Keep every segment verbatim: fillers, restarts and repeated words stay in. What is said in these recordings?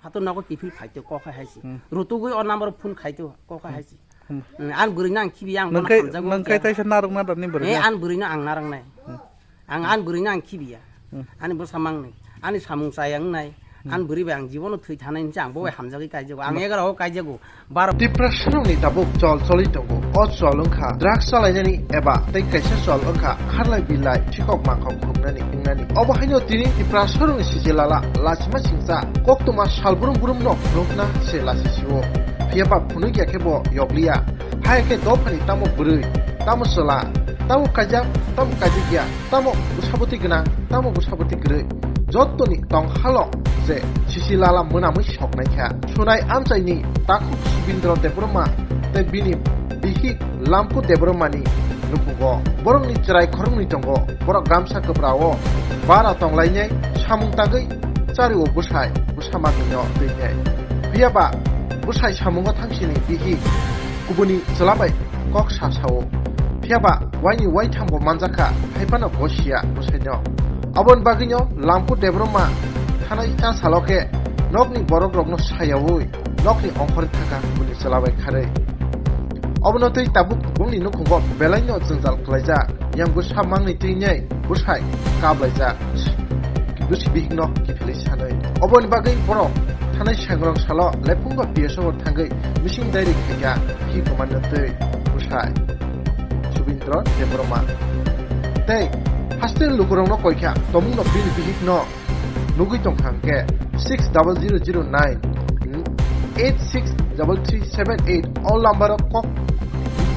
Hato nogo kiphil phaito kok hai hai si. Hmm. Rutugwi o number phone khaito kok hai hai si. Hmm. Hmm, an bwrwino ang khibiya, ang bono Nangkai, hamjago nangkai kya. Taisa narwk nadar ni bwrwino. Eh, an bwrwino ang narwknai. Hmm. Ang an bwrwino ang khibiya. Hmm. Ani bwsa mangni. Ani samung chaya wngnai. Hmm. An bwrwi bai ang jibono thwi thanai hinse ang bo bai hamjagwi kaijago. Ang Hmm. egarogo kaijago. Baro Tiprasarokni tabuk chol choli tongo. O chol wngkha drugs chalainani eba tei kaisa chol wngkha kharlai bilai sikok mangkok phunuknani wngnani. Obo haino tini Tiprasarokni sijilala lachima singcha koktwma sal brum brumno phunukna se lachisi-o. Phiyaba phunukya khe bo yokliya. Haya khe dophani tamo bwrwi, tamo chwla, tamo kaijak, tamo kaijak ya, tamo bwsabwtwi gwnang, tamo bwsabwtwi kwrwi. Jottoni tong halo je sisi lala mwnamwi soknai kha. Sunai amchaini takhuk Subindra Debbarma tei bini bihik Lampu Debbarmani nukhungo. Borokni chwrai khoroknwi tongo. Borok gamsa kwprao bara tonglainai samung tagwi chario bwsai bwsa magwino twinai. Phiyaba bwsai samungo thangsini bihik kubuni chwla bai kok sa sao. Phiyaba waini waitham bo manjakha, haiphano gosiya bwsaino. Aboni bagwino Lampu Debbarma thanai cha salo khe nokni borokrokno sayaui nokni ongkhorwi thangkha bini chwla bai kharwi. Obono twi tabuk bongni nukhungo belaino jwngjal kwlaijak, yang bwsa mangni twinai bwsai kablaijak. Bwsi bihikno kiphilwi sanwi. Oboni bagwi borok thanai sangrong salo Lephungo P S O o thangwi missing diary khaikha hi kwmanno twi bwsai Subindra Debbarma. Tei haste lukurokno koikha tomungno bini bihikno nugwi tongkha hwnkhe six double zero zero nine eight six double three seven eight o lambaro kok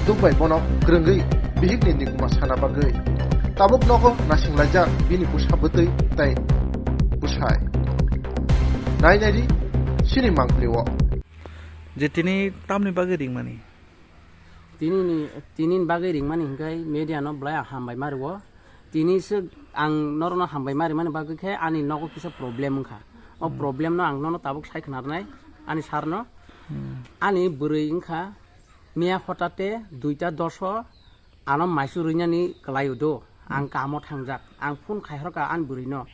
dukbai bono kwrwngwi bihikni nikuma sana bagwi. Tabuk nogo nasinglaijak bini bwsa bwtwi tei bwsai. Nai nai di, chini mangpili o. Je tini tamni bagwi ringmani? Tini ni, tini ni bagwi ringmani hwnkhe media no belai ang hambai ma rwo. Tini se ang norokno hambai ma rimani bagwi khe ani nogo kisa problem wngkha. O Hmm. problem no ang nono tabuk sai khna rwnai ani sir no. Hmm. Ani bwrwi wngkha miya hotate duita dos o ano maisu rwinani kwlai o do. Ang Hmm. kamo thangjak. Ang phone khai horkha ani bwrwi no.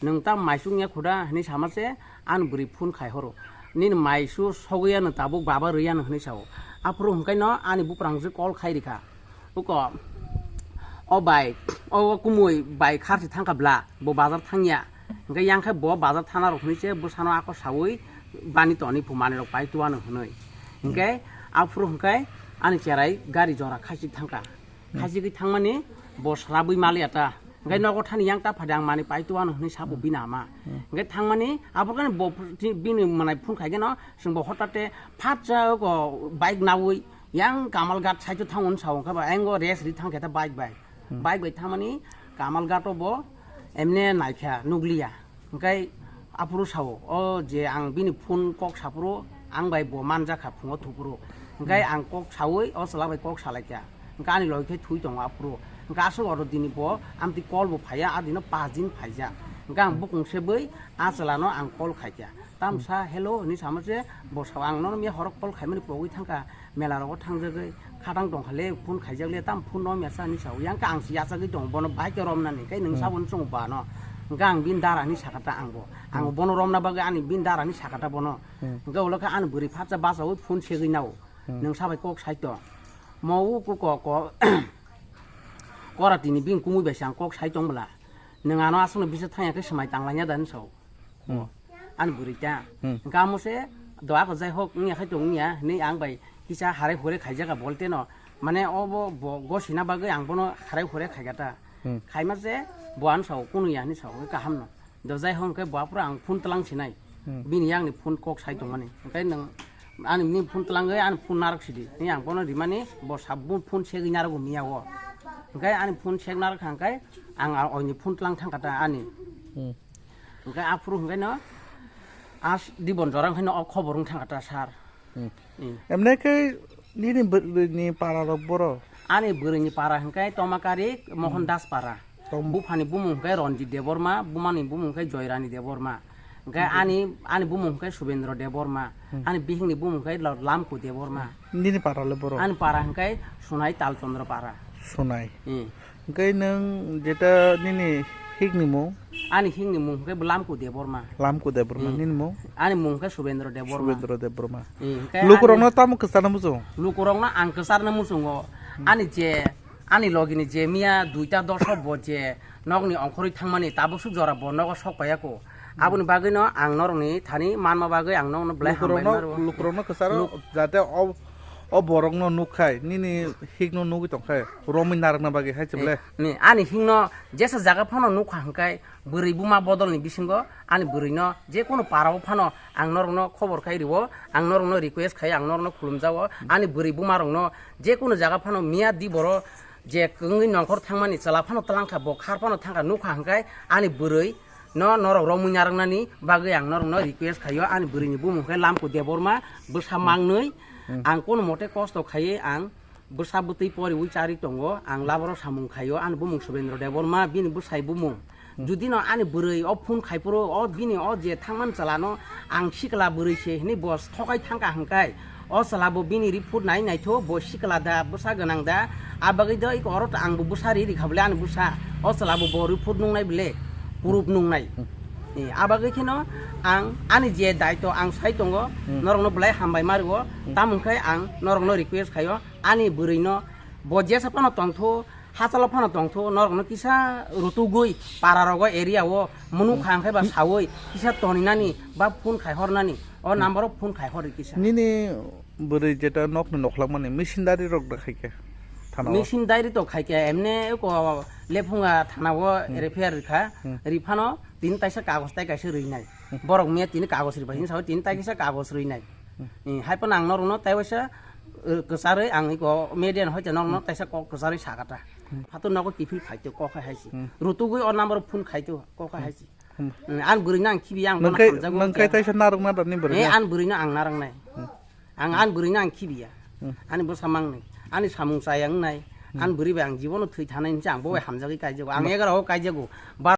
Nwng ta maisu wngya khuda hinwi sama se ani bwrwi phone khai horo. Nini maisu sogwi ano tabuk baba rwi ano hinwi sao. Aphuru hwnkhe no ani buprang se call khai rikha. Uko, o bai, o kumui bai kharchi thangkha bla, bo bazar thangya. Hwnkhe yang khe bo bazar thana rok hwnwi se bwsano ako saui bani toni phu manwi rok pai tuano hwnwi. Hwnkhe aphuru hwnkhe ani cherai gari jora khaichik thangkha. Khaichigwi thangmani bo srabwi maliya ta. Hwnkhe nogo thani yang ta phade ang mani pai tuano hwnwi sabu bini ama. Hwnkhe thangmani aphuru khe bo bini manai phone khaikhe no chwng bo hotate phatsa ko bike naui yang Kamalghat side o thango wng sao, hwnkhe ba engo rest ri thangkhe ta bike bai. Hmm. Bike bai thangmani Kamalghat o bo emne naikha nukliya. Hwnkhe aphuru sao, o je ang bini phone kok saphuru ang bai bo manjakha phungo thuphuru. Hwnkhe Hmm. ang kok saui o chwla bai kok salaikha. Hwnkhe ani logi khe thui tongo aphuru. Hwnkhe aswk oro dini bo amtwi call bo phaiya, a dino paanch din phaijak. Hwnkhe ang Hmm. bukung sebwi a chwlano ang call khaikha. Tamsa hello hinwi sama se bo sao, ang nono miya horo call khaimani pogwi thangkha. Mela rogo thangjagwi khatang tongkha le, phone khaijak le, tam phone no mesa hinwi sao. Yang khe ang se yachagwi tongo, bono bahai khe romnani, khe nwng Hmm. saboni chwng ba no. Hwnkhe ang bini dara hinwi sakha ta ang bo. Ang Hmm. bono romna bagwi ani bini dara hinwi sakha ta bono. Hmm. Hwnkhe ulo khe ani bwrwi phatsa bachaui phone segwi nao. Hmm. Nwng sabai kok sai tong. Mo u ku ko, ko, kora tini bini kumui bai se ang kok sai tong bwla. Nwng ano aswkno bisa thangya khe swmai tanglaina da hinwi sao. Hmm. Ani bwrwi ta. Hmm. Hwnkhe amo se do ako jai hok wngya khai tong wngya hinwi ang bai kisa harai hurai khaijak a bolte no. Mane obo bo gosina bagwi ang bono harai hurai khaikha ta. Hmm. Khaima se bo ano sao kunu ya hinwi sao hwnkhe kaham no. Do jai hok hwnkhe bo aphuru ang phone tlang sinai. Hmm. Bini yang ni phone kok sai tongmani. Hwnkhe nwng ani ni phone tlangwi ani phone narwk sidi. Ni ang bono rimani bo sabo phone segwi narwgo miya o. Hwnkhe ani phone sek narwk kha hwnkhe ang a oini phone tlang thangkha ta ani. Hmm. Hwnkhe aphuru hwnkhe no as Dibon jora hwnkhe no o khobor wng thangkha ta sir. Hmm. Hmm. Emne khe nini bwrwini para rok boro? Ani bwrwini para hwnkhe Tomakari Mohon Hmm. Das para. Tom- Buphani bumung hwnkhe Ranjit Debbarma, bumani bumung hwnkhe Joyrani Debbarma. Hwnkhe Hmm. ani, ani bumung hwnkhe Subendra Debbarma. Hmm. Ani bihikni bumung hwnkhe Lo-, Lamku Debbarma. Nini para le boro? Ani para hwnkhe Sunai Talchandra para. Sunai. Hmm. Hwnkhe nwng jeta nini Hikni mung? Ani hikni mung hwnkhe bo Lamku Debbarma. Lamku Debbarma. Hmm. Nini mung? Ani mung hwnkhe Subendra Debbarma. Subendra Debbarma. Hmm, hwnkhe lukurokno ani tamo kwcharna muchung? Lukurokno ang kwcharna muchungo. Hmm. Ani je, ani logini je miya duita doso bo je nokni ongkhorwi thangmani, tabuk suk jora bo nogo sok paiya kho. Hmm. Aboni bagwino ang norokni thani manma bagwi ang nokno belai hambai maro. Lukurokno, lukurokno kwcharo. Luk- jate o, o borokno nukkhai, nini hikno nugwi tongkhai, romwi narwkna bagwi hai se. Eh, belai. Ni, ani hikno jesa jaga phano nukha hwnkhe, bwrwi buma bodolni bisingo ani bwrwino je kono parao phano ang norokno khobor khai rwo, ang norokno request khai, ang norokno khulumjago, ani bwrwi bumarokno je kono jaga phano miya di boro je kwngwi nongkhor thangmani chwla phano twlang kha, bo khar phano thang kha, nukha hwnkhe ani bwrwi no norok romwi narwknani bagwi ang norokno request khaio, ani bwrwini bumung khe Lamku Debbarma, bwsa mangnwi, ang kono mote kosto khaiwi ang bwsa bwtwi poriwi charwi tongo, ang laboro samung khaio, ani bumung Subendra Debbarma, bini bwsai bumung. Judino ani bwrwi o phone khaiphuru, o bini o je thangmani chwlano ang sikla bwrwi se hinwi bo thokai thangkha hwnkhe, o chwla bo bini report nai naitho, bo sikla da, bwsa gwnang da, a bagwi do iko oro to ang bo bwsa ri rikha bole ani bwsa, o chwla bo bo report nungnai bole, proof nungnai. Hmm. Eh, a bagwi kheno ang ani je daito ang sai tongo, hmm, norokno belai hambai ma rwo, hmm, tamo hwnkhe ang norokno request khaio, ani bwrwino bo jesa phano tongthu, hachalo phano tongthu, norokno kisa rutugwi pararogo area o munukha hwnkhe ba sawi kisa toninani ba phone khai hornani, o number o phone khai hor kisa. Nini bwrwi jeta nokni nokhlakmani misindari rok da khaikhe thana o? Misindari to khaikhe, emne ko Lephunga thana o, hmm, refer rikha, hmm, riphano tini taisa kagoj tai kaisa rwinai. Hmm. Borok miya tini kagoj ribai hinwi sao, tini tai kaisa kagoj rwinai. Hmm. Eh, hai phano ang norokno tai waisa, eh, kwcharwi ang iko media no hoite norokno, hmm, taisa kok kwcharwi sakata. Hmm. Phato nogo kiphil phaito kok hai hai si. Hmm. Rutugwi o number phone khaito kok hai hai si. Hmm. Hmm, an bwrwino ang khibiya, ang bono nangkhe, hamjago nangkhe hinkhe. Taisa narwkna da ni bwrwino? Eh, an bwrwino ang narwknai. Hmm. Ang an bwrwino ang khibiya. Hmm. Ani bwsa mangnwi. Ani samung chaya wngnai. Hmm. An bwrwi bai ang jibono thwi thanai hinse ang bo bai, hmm, hamjagwi kaijago. Ang, hmm, egarogo kaijago. Bar-